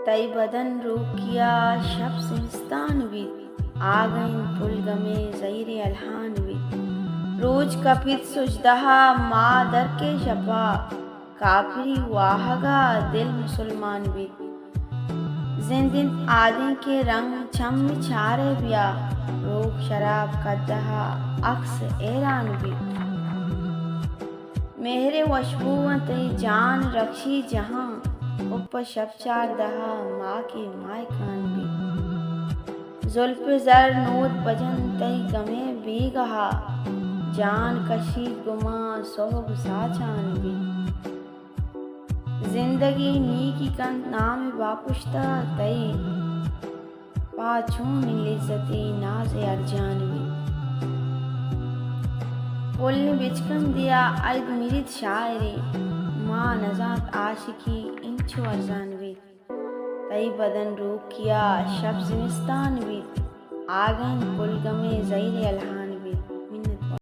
تئی بدن روکیا شپ زمستان بیت، آگہیں پلگمے زہیرے الہان بیت۔ روچ کپیت سجدہا ما درکے شپا، کافری واہگا دل مسلمان بیت۔ زند انت آدینکے رنگ چم چارے بیا، روک شراب کدہا عکس حیران بیت۔ مہر وشبو انت تئی جان رکشی جہاں، اپ شپ چاردہا ماکے مائکان بیت۔ زلف زر نود بجن تئی گمے بیگہا، جان کشیت گمان سہب ساچان بیت۔ زندگی نیکی کنت نام باپشتا تئی، پا چون لذتی ناز ارجان بیت۔ پلیں بچکندیا ائید میریت شاعری، ما نزانت عاشقی انچو ارزان بیت۔ تئی بدن روکیا شپ زمستان بیت، آگہیں پلگمے زہیرے الہان بیت۔